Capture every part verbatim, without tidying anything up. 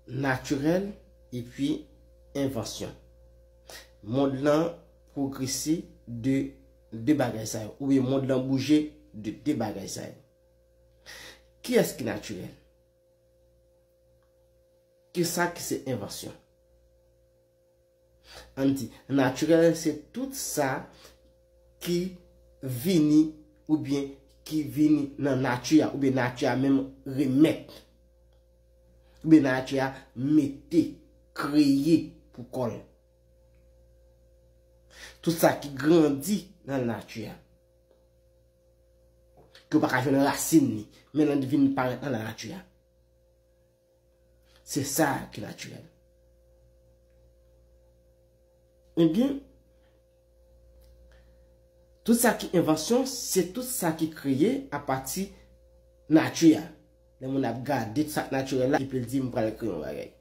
Natirèl epi envansyon. Mond lan pwogrese de de bagay sa yo, oubyen mond lan bouje de de bagay sa yo. Kiyès ki natirèl? Kisa ki se envansyon? Ann di, natirèl se tout sa ki vini oubyen ki vini nan nati a, oubyen nati a menm remèt, oubyen nati a mete, kreye pou kò l. Tout sa ki grandi nan nati a, ke w pa ka jwenn rasin li, men l vin parèt nan lanati a. Se sa ki natirèl. Ebyen, tout sa ki envansyon, se tout sa ki kreye apati nati a. Lè moun ap gade tout sa k natirèl la, epi l di, "M pral kreye yon bagay."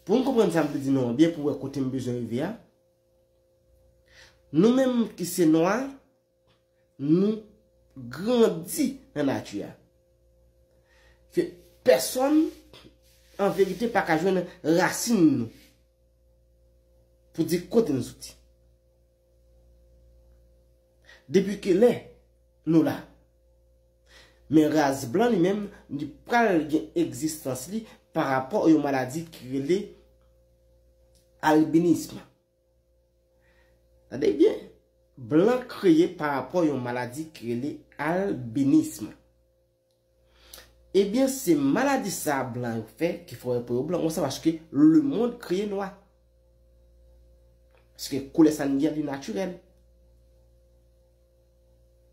Pou m konprann sa m vle di nou an byen, pou w wè kote m bezwen rive a, nou menm ki se nwa, nou grandi nan nati a. Ke pèsonn, an verite, pa ka jwenn rasin nou pou di kote n soti. Depi kilè nou la? Men ras blan li menm, li pral gen egzistans li pa rapò yon maladi ki rele albinism. Tande byen, blan kreye pa rapò yon maladi ki rele albinism. Ebyen, se maladi sa a blan yo fè ki fè w wè po yo blan konsa, paske lemonn kreye nwa. Paske koulè sa n gen an, li natirèl.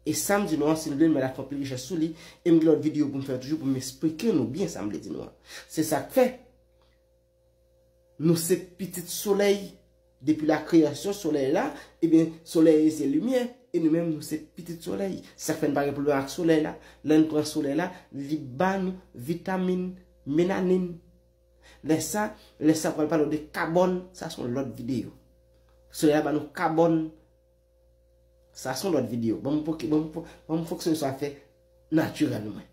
E sa m di nou an, si n vle, n mèt ap fè anpil rechèch sou li, e m gen lòt videyo pou m fè toujou pou m esplike nou byen sa m vle di nou an. Se sa k fè, nou se pitit solèy. Depi la kreyasyon solèy la, ebyen, solèy se limyè, e nou menm nou se pitit solèy. Sa k fè n pa gen pwoblèm ak solèy la. Lè n pran solèy la, li ba nou vitamin, melanin. Lè sa, lè sa pral pale w de kabòn, sa se yon lòt videyo. Solèy la ba nou kabòn, sa se yon lòt videyo. Ban m poke, ban m po-, ban m fonksyone sou afè natirèl mwen.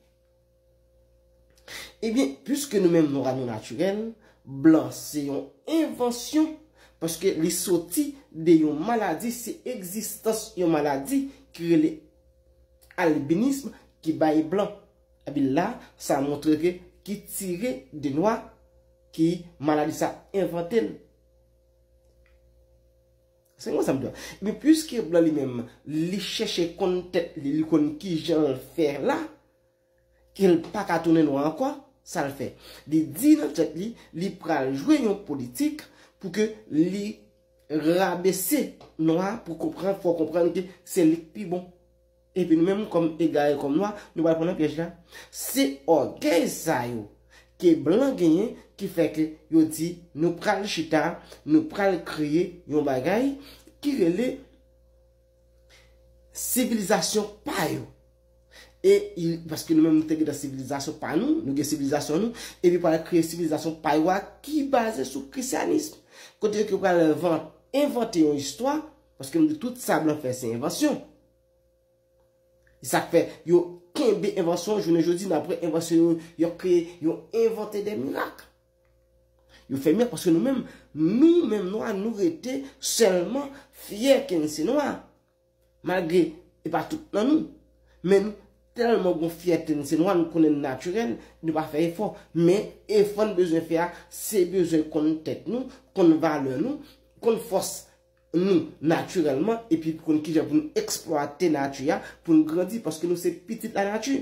Ebyen, piske nou menm nwa nou natirèl, blan se yon envansyon, paske li soti de yon maladi, se egzistans yon maladi ki rele albinism ki bay blan. Ebyen la, sa montre ke ki tire de nwa, ki maladi sa envante l. Se konsa m di w. Ebyen, piske blan li menm, li chèche konn tèt li, li konn kijan l fè la, ke l pa ka tounen nwa ankò, sa l fè? Li di nan tèt li, li pral jwe yon politik pou ke li rabese nwa pou konprann, fè w konprann ke se li k pi bon. Epi nou menm kòm egare, kòm nwa, nou pral pran nan pyèj la. Se ògèy sa yo ke blan genyen ki fè ke yo di nou pral chita, nou pral kreye yon bagay ki rele sivilizasyon pa yo. E i, paske nou menm nou te gen sivilizasyon pa nou, nou gen sivilizasyon nou, epi pral kreye sivilizasyon pa yo a ki baze sou krisyanis. Kote yo ki pral envan-, envante yon istwa, paske m di tout sa blan fè se envansyon. E sa k fè yo kenbe envansyon, jounen jodi, n apre envansyon yo, yo kreye, yo envante de mirak. Yo fè mirak paske nou menm, nou menm nwa, nou rete sèlman fyè ke n se nwa. Malgre e pa tout nan nou, men nou tèlman gon fyète n se nwa, nou konnen n natirèl, nou pa fè efò. Men efò n bezwen fè a, se bezwen konn tèt nou, konn valè nou, konn fòs nou natirèlman, epi konn kijan pou n eksplwate nati a, pou n grandi, paske nou se pitit lanati.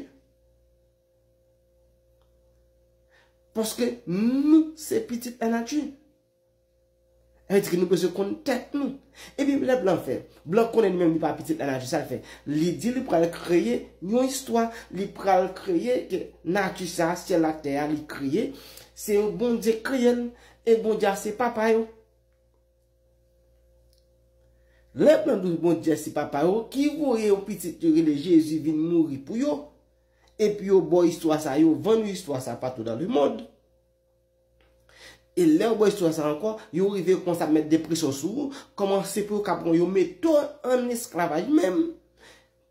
Paske nou se pitit lanati. Sa vle di ke nou bezwen konn tèt nou. Epi lè blan fè, blan konnen li menm li pa pitit lanati, sa l fè? Li di li pral kreye yon istwa, li pral kreye ke nati sa, syèl ak tè a, li kreye, se yon Bondye kreye l, e Bondye a se papa yo. Lè blan di Bondye se papa yo, ki voye yon pitit yo rele Jezi vin mouri pou yo, epi yo ba w istwa sa, yo vann ou istwa sa patou dans le monde. E lè yo ba w istwa sa ankò, yo rive kòmanse ap met depresyon sou ou, kòmanse pou yo ka pran yo mete w an esklavaj menm.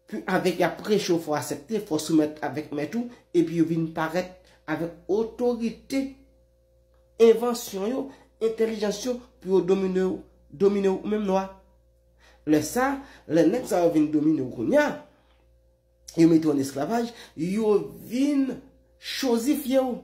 Pi avèk y ap preche w, fò w aksepte, fò w soumèt avèk mèt ou, epi yo vin parèt avèk otorite envansyon yo, entèlijans yo, pou yo domine w, domine w ou menm nwa. Lè sa, lè nèg sa yo vin domine w kounye a, yo mete w an esklavaj, yo vin chozifye w.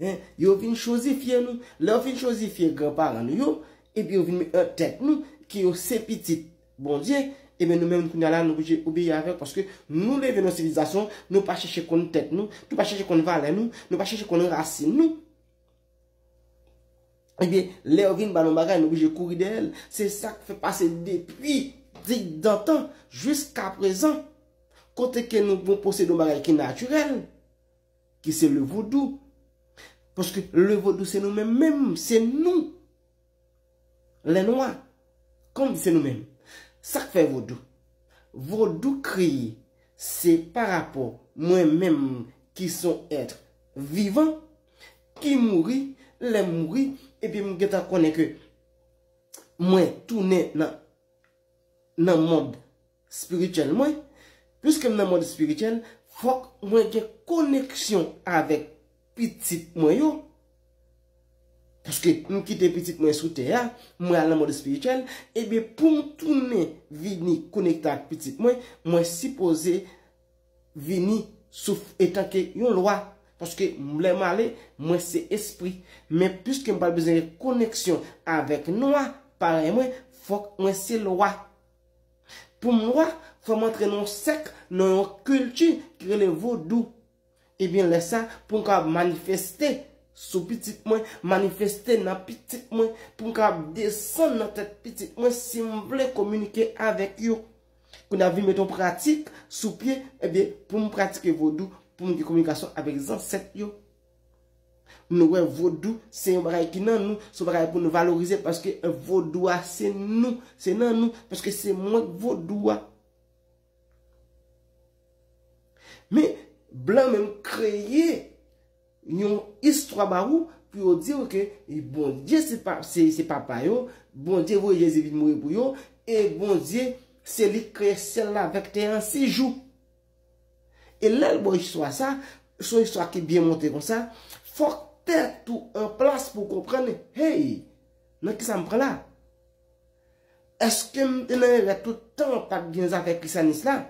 Hein, yo vin chozifye nou. Lè yo fin chozifye granparan nou yo, epi yo vin met nan tèt nou ke yo se pitit Bondye, ebyen nou menm kounye a la, nou oblije obeyi avèk, paske nou leve nan sivilizasyon, nou pa chèche konn tèt nou, nou pa chèche konn valè nou, nou pa chèche konn rasin nou. Ebyen, lè yo vin ba nou bagay, nou oblije kouri dèyè l. Se sa k fè pase depi digdantan jiska prezan, kote ke nou, nou posede yon bagay ki natirèl, ki se le vodou. Paske le vodou se nou menm menm, se nou. Lè nwa, kòm se nou menm. Sa k fè vodou? Vodou kreye, se pa rapò mwen menm ki se yon èt vivan, ki mouri, lè m mouri, epi m gentan konnen ke mwen tounen nan, nan mond espirityèl mwen. Piske m nan mond espirityèl, fòk mwen gen koneksyon avèk pitit mwen yo. Paske m kite pitit mwen sou tè a, mwen al nan mond espirityèl, ebyen pou m tounen vini konekte ak pitit mwen, mwen sipoze vini sou etanke yon lwa. Paske lè m ale, mwen se espri. Men piske m pral bezwen gen koneksyon avèk nwa, parèy mwen, fòk mwen se lwa. Pou m lwa, fò m antre nan yon sèk, nan yon kilti ki rele vodou. Ebyen, lè sa, pou m kapab manifeste sou pitit mwen, manifeste nan pitit mwen, pou m kapab desann nan tèt pitit mwen, si m vle kominike avèk yo. Kounye a vin met yon pratik sou pye, ebyen, pou m pratike vodou, pou m gen kominikasyon avèk zansèt yo. Nou wè vodou, se yon bagay ki nan nou, se yon bagay pou nou valorize, paske vodou a, se nou, se nan nou, paske se mwen k vodou a. Men, blan menm kreye yon istwa ba ou pou yo di w ke Bondye se pa, se, se papa yo, Bondye voye Jezi vin mouri pou yo, e Bondye se li k kreye syèl la avèk tè an sis jou. E lè l ba w istwa sa, se yon istwa ki byen monte konsa, fòk tèt ou an plas pou w konprann, hey, nan kisa m pran la? Èske m te nan erè tout tan, pa t gen zafè krisyanis la?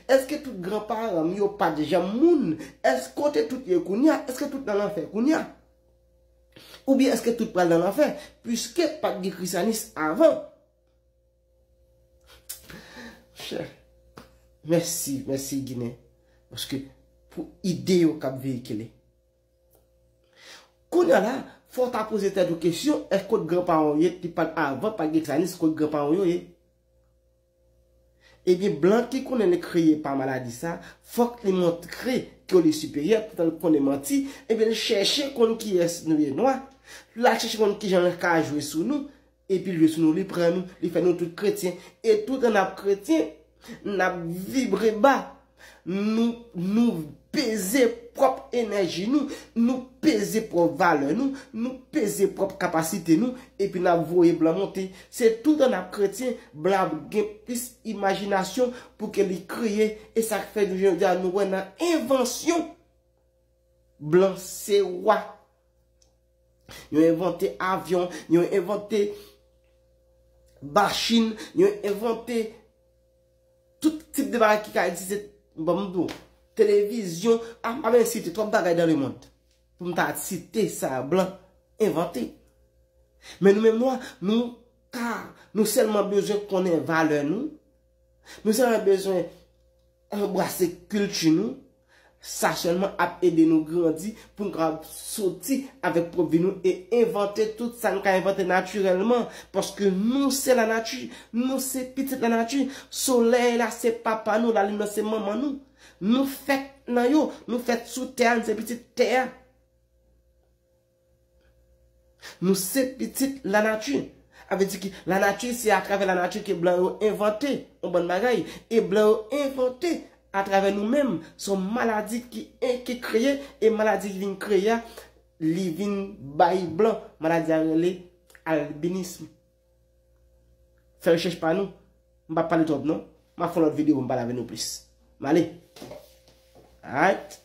Èske tout granparan m yo pa t janm moun? Èske kote tout ye kounye a? Èske tout nan lanfè kounye a? Oubyen èske tout pral nan lanfè? Piske pa t gen krisyanis avan. Chè. Mèsi, mèsi Ginen. Paske pou ide yo k ap veyikile. Kounye a la, fò w ta poze tèt ou kesyon, èske kot granparan w ye, ki pa t avan, pa t gen krisyanis, kot granparan w yo ye? Ebyen, blan ki konnen li kreye pa maladi sa, fòk li montre ke li siperyè, poutan l konnen manti, ebyen, li chèche konn kiyès nou ye nwa, l al chèche konn kijan l ka jwe sou nou, epi l jwe sou nou, li pran nou, li fè nou tout kretyen, e toutan n ap kretyen, n ap vibre ba. Nou, nou peze pwòp enèji nou, nou peze pwòp valè nou, nou peze pwòp kapasite nou, epi n ap voye blan monte. Se toutan n ap kretyen, blan ap gen plis imajinasyon pou ke li kreye, e sa k fè nou jodi a nou wè nan envansyon, blan se wa. Yo envante avyon, yo envante machin, yo envante tout tip de bagay ki ka egziste. Ban m di w, televizyon, a, m pa bezwen site twòp bagay dans le monde pou m ta site sa blan envante. Men nou menm nwa, nou ka, nou sèlman bezwen konnen valè nou, nou sèlman bezwen anbrase kilti nou. Sa sèlman ap ede nou grandi pou n kapab soti avèk pwòp vi nou e envante tout sa n ka envante natirèlman. Paske nou se lanati, nou se pitit lanati. Solèy la se papa nou, lalin nan se manman nou. Nou fèt nan yo, nou fèt sou tè a, nou se pitit tè a. Nou se pitit lanati. A vle di ki lanati, se atravè lanati ke blan yo envante yon bann bagay. E blan yo envante atravè nou menm. Se yon maladi ki, ki kreye, e maladi ki vin kreye a, li vin bay blan. Maladi a rele albinism. Fè rechèch pa nou. M p ap pale twòp non. M ap fè yon lòt videyo pou m pale avè nou plis. M ale. Alright.